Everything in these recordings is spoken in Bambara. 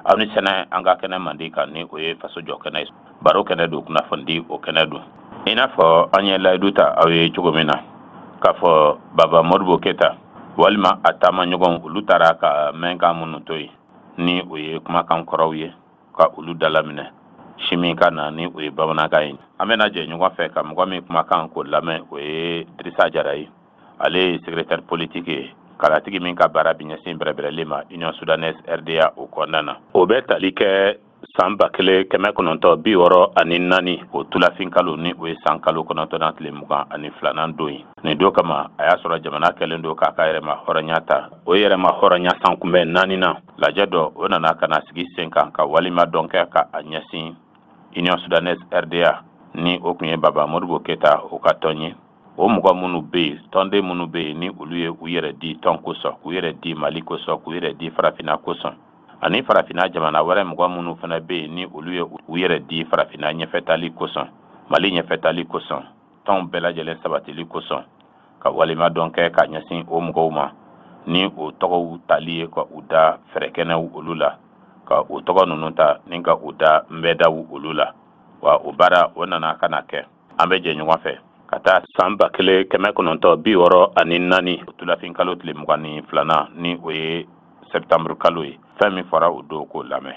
Aw ni sɛnɛ an ka kɛnɛ mandi kan, ni o ye faso jɔ kɛnɛ ye, baro kɛnɛ don, kunnafonidi o kɛnɛ don. I n'a fɔ an ye layidu ta aw ye cogo min na k'a fɔ Baba Modibo Keyita walima a taama ɲɔgɔn, olu taara ka mɛnkan minnu to yen, ni o ye kumakan kɔrɔw ye, ka olu dalaminɛ simikan na, ni o ye bamanankan ye. An bɛna jɛ ɲɔgɔn fɛ ka mɔgɔ min kumakan k'o lamɛn, o ye Dirisa Jara ye. Ale ye secrétaire politique ye, kalatigi min ka baara bɛ ɲɛsin bɛrɛbɛrɛli ma Union Soudanaise RDA o kɔnɔna na. O bɛ tali kɛ san 1964, o tulafin kalo, ni o ye san kalo 9nan tile 22nan don ye. Nin don kama, a y'a sɔrɔ jamana kɛlen don k'a ka yɛrɛma hɔrɔnya ta. O yɛrɛma hɔrɔnya san kunbɛn naaninan lajɛ dɔ, o nana ka na sigi sen kan ka walima dɔn kɛ ka a ɲɛsin Union Soudanaise RDA, ni o tun ye Baba Modibo Keyita o ka tɔn ye. O mɔgɔ minnu bɛ yen, tɔnden minnu bɛ yen, ni olu ye u yɛrɛ di tɔn kosɔn, k'u yɛrɛ di Mali kosɔn, k'u yɛrɛ di farafinna kosɔn, ani farafinna jamana wɛrɛ mɔgɔ minnu fana bɛ yen, ni olu ye u yɛrɛ di farafinna ɲɛfɛtali kosɔn, Mali ɲɛfɛtali kosɔn, tɔnw bɛɛ lajɛlen sabatili kosɔn, ka walima dɔn kɛ ka ɲɛsin o mɔgɔw ma, ni o tɔgɔw tali ye ka u da fɛrɛkɛnɛw olu la, ka o tɔgɔ ninnu ta ni ka u da nbɛdaw olu la. Wa o baara o nana ka na kɛ. An bɛ jɛ ɲɔgɔn fɛ ka taa san 1964, tulafin kalo tile 22nan, ni o ye septembre kalo ye, fɛn min fɔra o don, k'o lamɛn.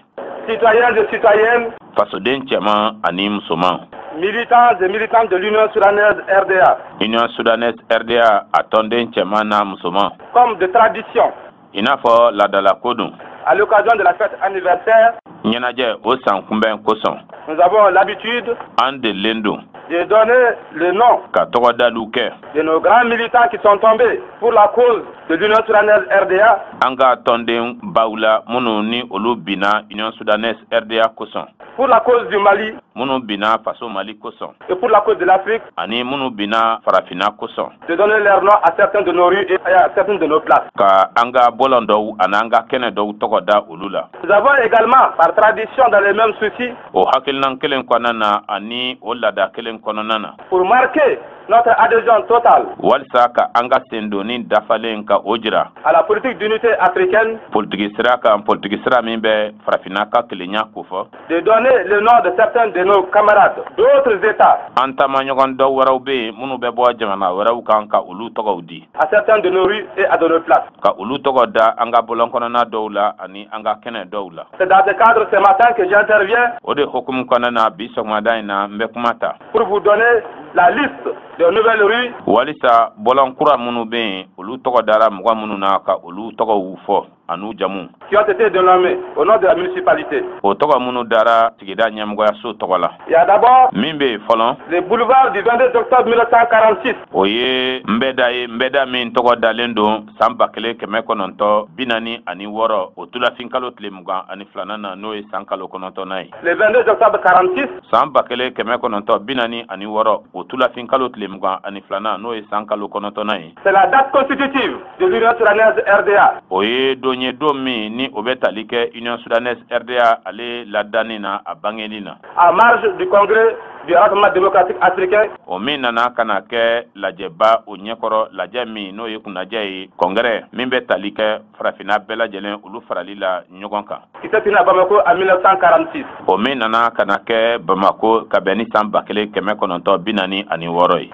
Citoyens et citoyennes, fasoden cɛman ani musoman, militants et militantes de l'Union soudanaise RDA, Union Soudanaise RDA a tɔnden cɛman n'a musoman, comme de tradition, i n'a fɔ laadalako don, à l'occasion de la fête anniversaire, ɲɛnajɛ o san kunbɛn kosɔn, nous avons l'habitude an delilen don de donner le nom ka tɔgɔ daliw kɛ de nos grands militants qui sont tombés pour la cause de l'Union soudanaise RDA, an ka tɔnden baw la, minnu ni olu binna Union Soudanaise RDA kosɔn, pour la cause du Mali minnu binna faso Mali kosɔn, et pour la cause de l'Afrique, ani minnu binna farafinna kosɔn, de donner leur nom à certains de nos rues et à certaines de nos places. ka an ka bɔlɔn dɔw ani an ka kɛnɛ dɔw tɔgɔ da olu la. Nous avons également, par tradition, dans les mêmes soucis, o hakilinan kelen kɔnɔna na ani o laada kelen kɔnɔna na, pour marquer notre adhésion totale walisa ka an ka sendonni dafalen ka o jira à la politique d'unité africaine, politiki sira kan, politiki sira min bɛ farafinna ka kelenya kofɔ, de donner le nom de certains de nos camarades d'autres États an taamaɲɔgɔn dɔw wɛrɛw bɛ yen minnu bɛ bɔ jamana wɛrɛw kan, ka olu tɔgɔw di à certains de nos rues et à de nos places. ka olu tɔgɔ da an ka bɔlɔn kɔnɔna dɔw la ani an ka kɛnɛ dɔw la. C'est dans ce cadre ce matin que j'interviens O de hukumu kɔnɔna na, bi sɔgɔmada in na, n bɛ kuma ta pour vous donner la liste de nouvelles rues walisa bɔlɔn kura minnu bɛ yen, olu tɔgɔ dara mɔgɔ minnu na, ka olu tɔgɔw fɔ an'u jamu, qui ont été dénommées au nom de la municipalité. o tɔgɔ minnu dara sigida ɲɛmɔgɔyaso tɔgɔ la. Il y a d'abord Min bɛ yen fɔlɔ, le boulevard du 22 octobre 1946, o ye nbɛda ye, nbɛda min tɔgɔ dalen don san 1946, o tulafin kalo tile 22nan na, n'o ye san kalo 9nan ye. Le 22 octobre 46, San 1946, o tulafin kalo tile 22nan, n'o ye san kalo 9nan ye, c'est la date constitutive de l'Union soudanaise RDA. O ye don ye, don min ni o bɛ tali kɛ Union Soudanaise RDA ale ladanni na, a bangeli na, En marge du congrès du Rassemblement démocratique africain o min nana ka na kɛ lajɛba o ɲɛkɔrɔ, lajɛ min n'o ye kunnajɛ ye, congrès min bɛ tali kɛ farafinna bɛɛ lajɛlen olu farali la ɲɔgɔn kan, qui s'est tenu à Bamako en 1946. o min nana ka na kɛ Bamako ka bɛn ni san 1946 ye.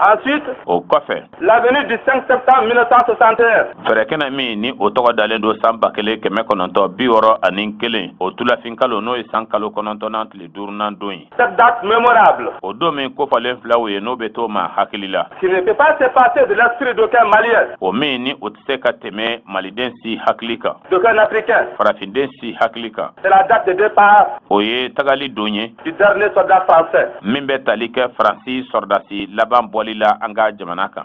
Ensuite, O kɔfɛ, l'avenue du 5 septembre 1961, fɛrɛkɛnɛ min ni o tɔgɔ dalen don san 1961, o tulafin kalo, n'o ye san kalo 9nan tile 5nan don ye, cette date mémorable o don min kofɔlen filaw ye, n'o bɛ to ma hakili la, qui ne peut pas s'effacer de l'esprit d'aucun Malien, o min ni o tɛ se ka tɛmɛ maliden si hakili kan, d'aucun Africain. farafinden si hakili kan, C'est la date de départ o ye tagali don ye du dernier soldat français. min bɛ tali kɛ Faransi sɔrɔdasi laban bɔli la an ka jamana kan.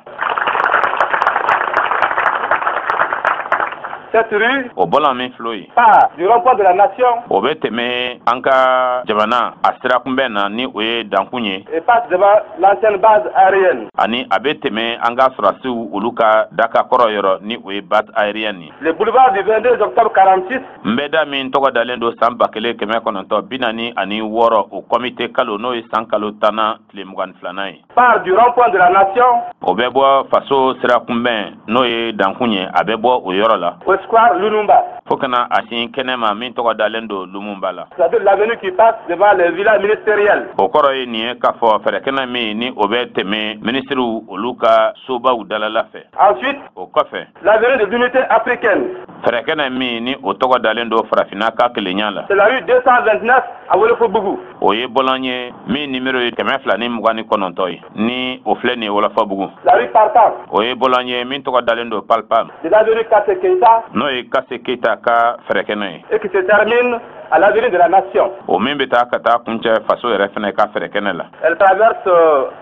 Cette rue O bɔlɔn min filɛ ye, part du rond-point de la Nation o bɛ tɛmɛ an ka jamana a sirakunbɛn na, ni o ye dankun ye, et passe devant l'ancienne base aérienne. Ani a bɛ tɛmɛ an ka sɔrɔdasiw olu ka daka kɔrɔ yɔrɔ, ni o ye base aérienne ye. Le boulevard du 22 octobre 46 N bɛ da min tɔgɔ dalen don san 1946, o comité kalo, n'o ye san kalo 10nan tile 22nan ye, part du rond-point de la Nation o bɛ bɔ faso sirakunbɛn, n'o ye dankun ye, a bɛ bɔ o yɔrɔ la au square Lumumba. fo kana a sin kɛnɛ ma min tɔgɔ dalen don Lumumba la. C'est-à-dire l'avenue qui passe devant les villas ministérielles. O kɔrɔ ye nin ye k'a fɔ fɛɛrɛkɛnɛ min ni o bɛ tɛmɛ minisiriw olu ka sobaw dalala fɛ. Ensuite, O kɔfɛ, l'avenue de l'Unité africaine. fɛɛrɛkɛnɛ min ni o tɔgɔ dalen don farafinna ka kelenya la, C'est la rue 229 à Ouéléssébougou. o ye bɔlɔn ye min nimero ye 229 ye, ni o filɛ nin ye Wɔlɔfɔbugu. La rue Partant O ye bɔlɔn ye min tɔgɔ dalen don Palpam, de l'avenue Kassé Keita n'o ye Kase Keyita ka fɛɛrɛkɛnɛ ye, et qui se termine à l'avenue de la Nation. o min bɛ taa ka taa kuncɛ faso yɛrɛ fɛnɛ ka fɛɛrɛkɛnɛ la. Elle traverse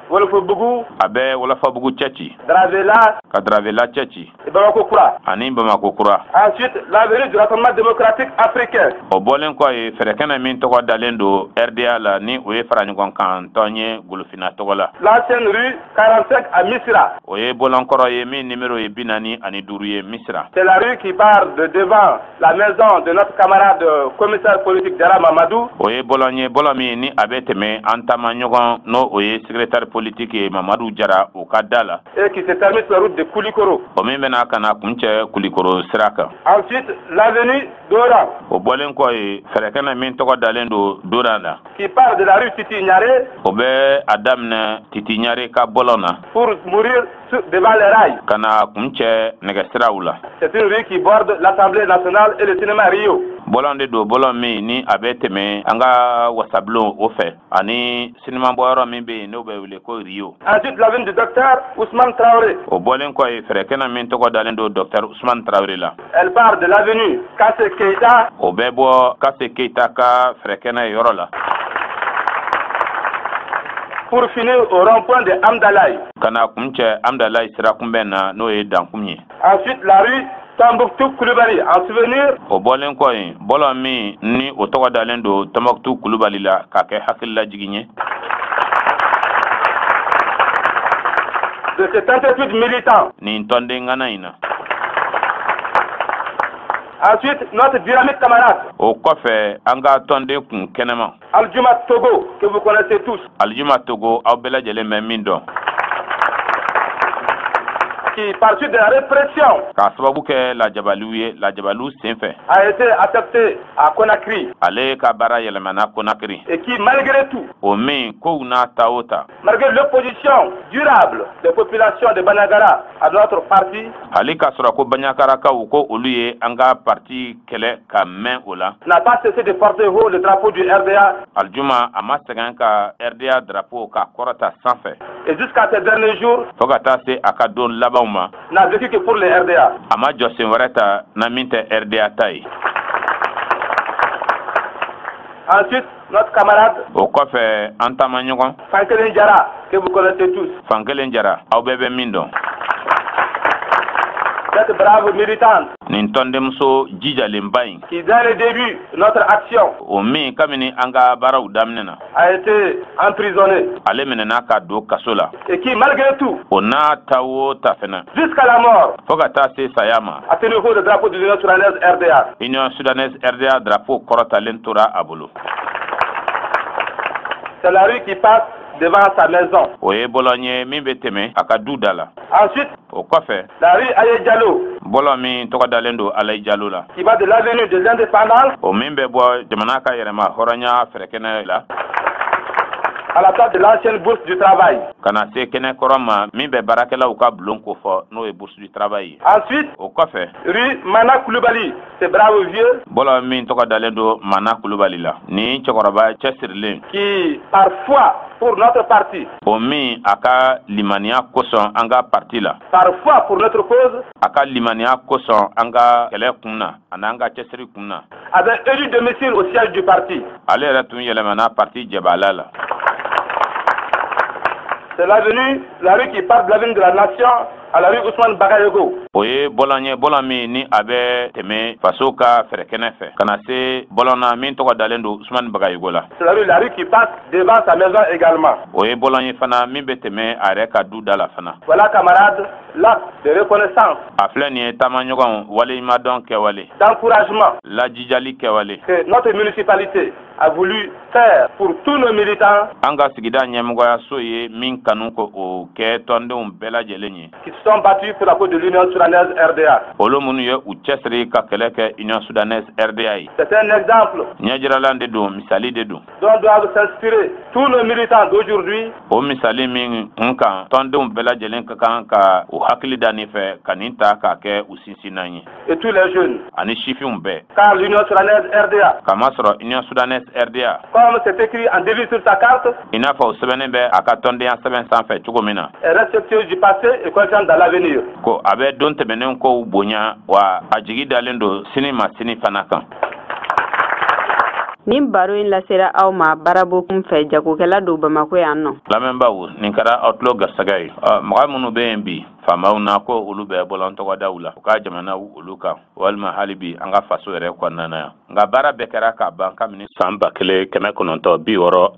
Ouéléssébougou, A bɛ Wɔlɔfɔbugu cɛ ci, Dravela ka Dravela cɛ ci, et Bamako Koura. ani Bamako Kura. Ensuite, l'avenue du Rassemblement démocratique africain. O bɔlen kɔ ye, fɛɛrɛkɛnɛ min tɔgɔ dalen don RDA la, ni o ye faraɲɔgɔnkan tɔn ye golofina tɔgɔ la, L'ancienne rue 45 à Missira. o ye bɔlɔnkɔrɔ ye min nimero ye 45 ye Misira. C'est la rue qui part de devant la maison de notre camarade commissaire politique Diarra Mamadou O ye bɔlɔn ye, bɔlɔn min ni a bɛ tɛmɛ an taama ɲɔgɔn, n'o o ye secrétaire politique ye Mamadu Jara, o ka da la, et qui se termine sur la route de Koulikoro. o min bɛna ka na kuncɛ Kulikoro sira kan. Ensuite, l'avenue Doran O bɔlen kɔ ye, fɛɛrɛkɛnɛ min tɔgɔ dalen don Doran la, qui part de la rue Titi Niaré o bɛ a daminɛ Titi Ɲare ka bɔlɔn na pour mourir devant les rails. ka na kuncɛ nɛgɛsiraw la. C'est une rue qui borde l'Assemblée nationale et le cinéma Rio. Bɔlɔn de don, bɔlɔn min ni a bɛ tɛmɛ an ka wasabulon o fɛ ani sinimabɔyɔrɔ min bɛ yen, n'o bɛ wele ko Rio. Ensuite, l'avenue du docteur Ousmane Traoré. O bɔlen kɔ ye, fɛɛrɛkɛnɛ min tɔgɔ dalen don docteur Usman Tarawele la, Elle part de l'avenue Kassé Keita o bɛ bɔ Kase Keyita ka fɛɛrɛkɛnɛ yɔrɔ la pour finir au rond-point de Hamdallaye. ka na kuncɛ Amdalayi sirakunbɛn na, n'o ye dankun ye. Ensuite, la rue Tombouctou Coulibaly en souvenir O bɔlen kɔ yen, bɔlɔn min ni o tɔgɔ dalen don Tɔnbɔkutu Kulubali la k'a kɛ hakililajigin ye de cet intrépide militant. nin tɔnden ŋana in na. Ensuite, notre dynamique camarade O kɔfɛ, an ka tɔnden kun kɛnɛma Aljuma Togo, que vous connaissez tous, Alijuma Togo, aw bɛɛ lajɛlen bɛ min dɔn, qui, par suite de la répression, k'a sababu kɛ lajabaliw ye, lajabaliw sen fɛ, a été affecté à Conakry ale ka baara yɛlɛmana Konakiri, et qui, malgré tout, o min kow n'a ta o ta, malgré l'opposition durable des populations de Bandiagara à notre parti, hali k'a sɔrɔ ko Baɲakarakaw ko olu ye an ka parti kɛlɛ ka mɛn o la, n'a pas cessé de porter haut le drapeau du RDA Alijuma a ma sɛgɛn ka RDA drapeau k'a kɔrɔta sanfɛ, et jusqu'à ces derniers jours, fɔɔ ka taa se a ka don labanw ma, n'a vécu que pour le RDA. a ma jɔsen wɛrɛ ta na min tɛ RDA ta ye. Ensuite, notre camarade O kɔfɛ, an taama ɲɔgɔn Fankelen Diarra, que vous connaissez tous, Fankelen Jara, aw bɛɛ bɛ min dɔn, cette brave militante nin tɔndenmuso jijalenba in, qui, dès le début de notre action, o min kabini an ka baaraw daminɛ na, a été emprisonnée ale minɛna ka don kaso la, et qui, malgré tout, o n'a ta o ta fɛnɛ, jusqu'à la mort, fɔɔ ka taa se saya ma, a tenu haut le drapeau de l'Union soudanaise RDA. Union soudanaise RDA drapeau kɔrɔtalen tora a bolo. C'est la rue qui passe devant sa maison. O ye bɔlɔn ye min bɛ tɛmɛ a ka du da la. Ensuite, O kɔfɛ, la rue Aye Diallo, bɔlɔn min tɔgɔ dalen don Alayi Jalo la, qui va de l'avenue de l'Indépendance o min bɛ bɔ jamana ka yɛrɛma hɔrɔnya fɛrɛkɛnɛ la à la place de l'ancienne bourse du travail. ka na se kɛnɛ kɔrɔ ma min bɛ baarakɛlaw ka bulon kofɔ, n'o ye bourse du travail ye. Ensuite, O kɔfɛ, rue Mana Koulibaly, ce brave vieux bɔlɔn min tɔgɔ dalen don Mana Kulubali la, ni cɛkɔrɔba cɛsirilen, qui, parfois, pour notre parti, o min a ka limaniya kosɔn an ka parti la, parfois pour notre cause, a ka limaniya kosɔn an ka kɛlɛ kun na ani an ka cɛsiri kun na, avait élu domicile au siège du parti. ale yɛrɛ tun yɛlɛmana parti jabala la. C'est l'avenue, la rue qui part de l'avenue de la Nation à la rue Ousmane Bagayogo. O ye bɔlɔn ye, bɔlɔn min ni a bɛ tɛmɛ faso ka fɛrɛkɛnɛ fɛ ka na se bɔlɔn na min tɔgɔ dalen don Usumani Bagayogo la. C'est la rue qui passe devant sa maison également. O ye bɔlɔn ye fana min bɛ tɛmɛ a yɛrɛ ka du da la fana. Voilà, camarades, l'acte de reconnaissance. A filɛ nin ye, taamaɲɔgɔnw, waleɲumandɔn kɛwale. D'encouragement. Lajijali kɛwale. Que notre municipalité a voulu faire pour tous nos militants. An ka sigida ɲɛmɔgɔyaso ye min kanu ko o kɛ tɔndenw bɛɛ lajɛlen ye. Qui se sont battus pour la cause de l'Union soudanaise RDA. Olu minnu ye u cɛsiri ka kɛlɛ kɛ Union soudanaise RDA ye. C'est un exemple. Ɲɛjiralan de don, misali de don. Dont doivent s'inspirer tous nos militants d'aujourd'hui. O misali min kun kan, tɔndenw bɛɛ lajɛlen ka kan ka u hakili da nin fɛ ka nin ta k'a kɛ u sinsinnan ye. Et tous les jeunes. Ani sifinw bɛɛ. Car l'Union soudanaise RDA. Kamasɔrɔ Union soudanaise RDA. Comme c'est écrit en devise sur sa carte. I n'a fɔ o sɛbɛnnen bɛ a ka tɔndenya sɛbɛn sanfɛ cogo min na. Est respectueuse du passé et confiante dans l'avenir. Ko a bɛ don tɛmɛnen kow bonya, wa a jigi dalen don sini ma sini fana kan. Nin baro in lasera aw ma Barabokun fɛ, jagokɛla don Bamako yan nɔ. Lamɛnbaaw, nin kɛra aw tulo garisɛgɛ ye. Mɔgɔ minnu bɛ yen bi, faamaw na ko olu bɛ bɔlɔn tɔgɔdaw la u ka jamanaw olu kan, walima hali bi an ka faso yɛrɛ kɔnɔna na yan, nka baara bɛɛ kɛra k'a ban kabini san 1964.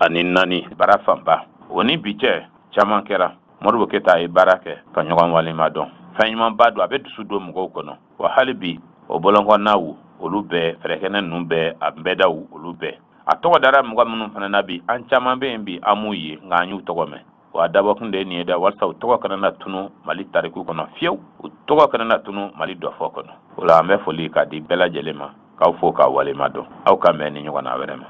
Baara fanba o ni bi cɛ, caman kɛra. Modibo Keyita ye baara kɛ ka ɲɔgɔn walima dɔn, fɛn ɲumanba don, a bɛ dusu don mɔgɔw kɔnɔ. Wa hali bi o bɔlɔnkɔnɔnaw olu bɛɛ, fɛrɛkɛnɛ ninnu bɛɛ, a bɛɛdaw olu bɛɛ, a tɔgɔ dara mɔgɔ minnu fana na bi, an caman bɛ yen bi, an m'u ye, nka an y'u tɔgɔ mɛn. Wa dabɔkun de ye nin ye dɛ, walasa u tɔgɔ kana na tunu Mali tariku kɔnɔ fiyewu, u tɔgɔ kana na tunu Mali dɔfɔ kɔnɔ. O la, an bɛ foli k'a di bɛɛ lajɛlen ma, k'aw fo k'aw walima dɔn. Aw ka mɛn ni ɲɔgɔn na wɛrɛ ma.